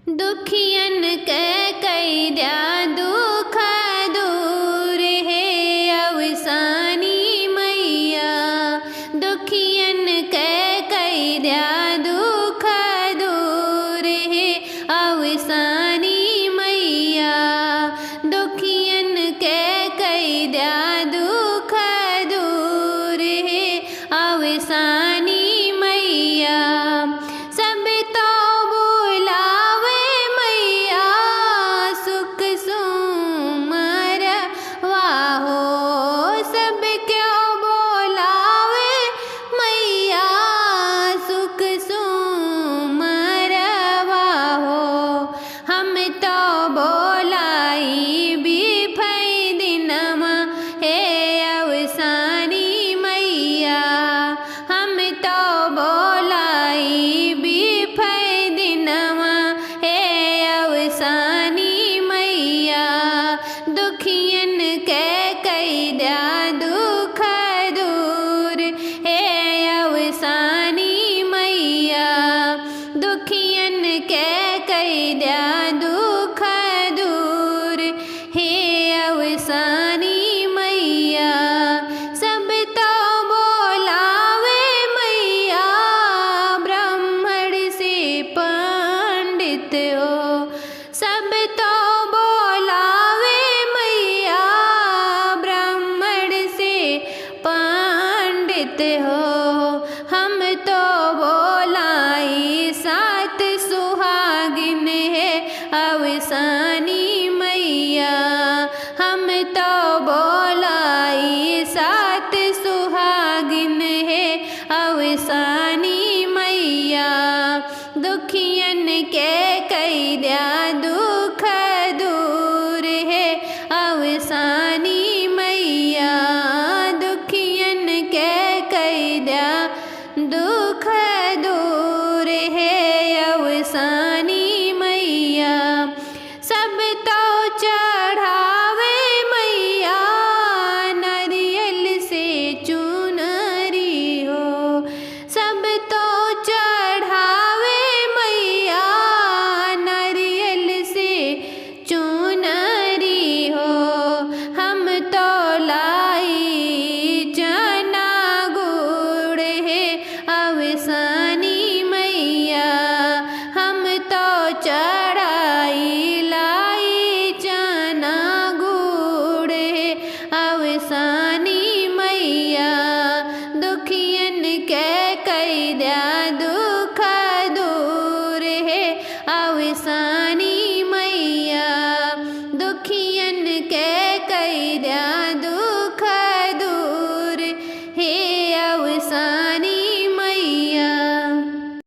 दुखियन के कई दिया दुख दूर हे अवसानी मैया। दुखियन के कई दिया दुख दूर हे अवसानी मैया। दुखियन के कई दिया दुख दूर हे अवसानी मैया। सब तो बुलावे मैया सुख सुमर वाहो। सब क्यों बोलावे मैया सुख सुमर वाहो। हम तो बोलाई बिफई दिनमा हे अवसानी मैया। हम तो बोलाई बिफई दिनमा हे अवसानी मैया। दुखियन के कई दिया दुख दूर हे अवसानी मैया। दुखियन के कई दिया दुख दूर हे अवसानी मैया। सब तो बोलावे मैया ब्राह्मण से पंडित हो। सब तो बोलावे मैया ब्राह्मण से पंडित हो। हम तो बोलाई सात सुहागिन है अवसानी मैया। हम तो बोलाई सात सुहागिन है अवसानी मैया। दुखियन के कई दिया दुख दूर है अवसानी।